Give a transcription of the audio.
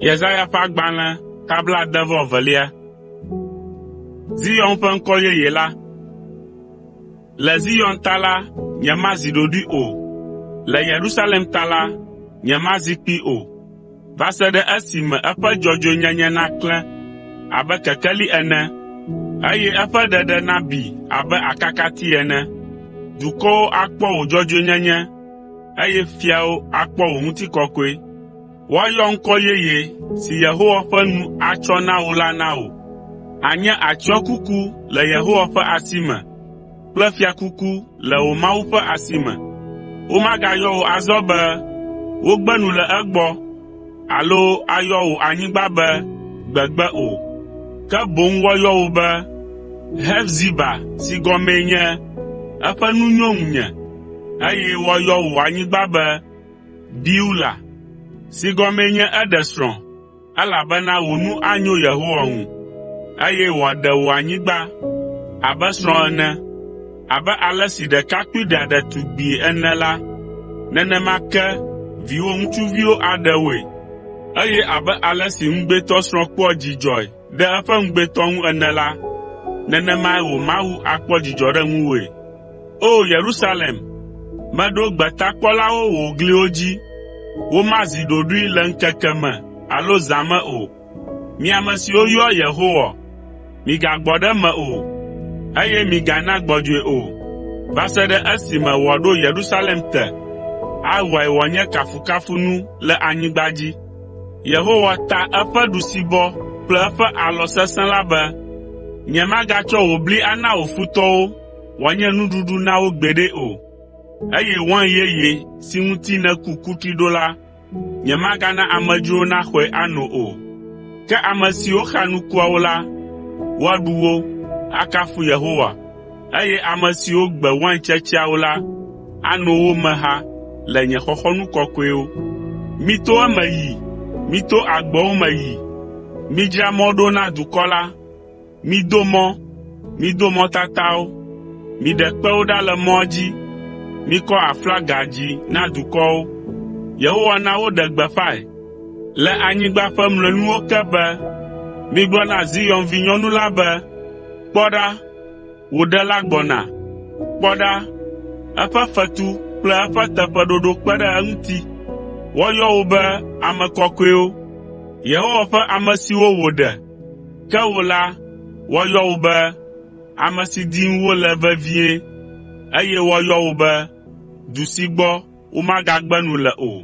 Yesaya ƒe agbalẽ ta blaade-vɔ-evelia. Zion ƒe ŋkɔ yeye la. Le Zion ta la, nyemazi ɖoɖoe o, le Yerusalem ta la, nyemazi kpi o, va se ɖe esime eƒe dzɔdzɔenyenye naklẽ abe kekeli ene, eye eƒe ɖeɖe nabi abe akakati ene. Dukɔwo akpɔ wò dzɔdzɔenyenye, eye fiawo akpɔ wò ŋutikɔkɔe. Woayɔ ŋkɔ yeye si Yehowa ƒe nu atsɔ na wò la na wò. Ànye atsyɔ̃kuku le Yehowa ƒe asi me kple fiakuku le wò Mawu ƒe asi me. Womagayɔ wò azɔ be, “Wogbe nu le egbɔ” alo ayɔ wò anyigba be, “Gbegbe” o, ke boŋ woayɔ wò be, “Hefziba” si gɔmee nye, “Eƒe nu nyo ŋunye,” eye woayɔ wò anyigba be, Biula, si gɔmee nye “Eɖe srɔ̃,” elabena wò nu anyo Yehowa ŋu, eye wòaɖe wò anyigba abe srɔ̃ ene. Abe ale si ɖekakpui ɖea ɖetugbui ene la, nenema ke viwò ŋutsuviwo aɖe wòe, eye abe ale si ŋugbetɔsrɔ̃ kpɔa dzidzɔe ɖe eƒe ŋugbetɔ ŋu ene la, nenemae wò Mawu akpɔ dzidzɔ ɖe ŋuwòe. O! Yerusalem, meɖo gbetakpɔlawo wò gliwo dzi. Womazi ɖoɖoe le ŋkeke me alo zã me o. Mi ame siwo yɔa Yehowa, migagbɔ ɖe eme o, eye migana gbɔdzɔe o, va se ɖe esime wòaɖo Yerusalem te, awɔe wòanye kafukafunu le anyigba dzi. Yehowa ta eƒe ɖusibɔ kple eƒe alɔ sesẽ la be, “Nyemagatsɔ wò bli ana wò futɔwo wòanye nuɖuɖu na wo gbeɖe o, eye wain yeye si ŋuti nèku kutri ɖo la, nyemagana amedzrowo naxɔe ano o. Ke ame siwo xa nukuawo la, woaɖu wo, akafu Yehowa, eye ame siwo gbe wain tsetseawo la, ano wo me ha le nye xɔxɔnu kɔkɔewo. Mito eme yi, mito agboawo me yi, midzra mɔ ɖo na dukɔ la. Mido mɔ, mido mɔtatawo, miɖe kpewo ɖa le mɔa dzi, mikɔ aflaga dzi na dukɔwo. Yehowa na woɖe gbeƒãe le anyigba ƒe mlɔenuwo ke be, “Migblɔ na Zion vinyɔnu la be, ‘Kpɔ ɖa, wò Ɖela gbɔna! Kpɔ ɖa, eƒe fetu kple eƒe teƒeɖoɖo kpe ɖe eŋuti.’ Woayɔ wo be ame kɔkɔewo, Yehowa ƒe ame siwo wòɖe. Ke wò la, woayɔ wò be, ame si dim wole vevie, eye woayɔ wò be, du si gbɔ womagagbe nu le o.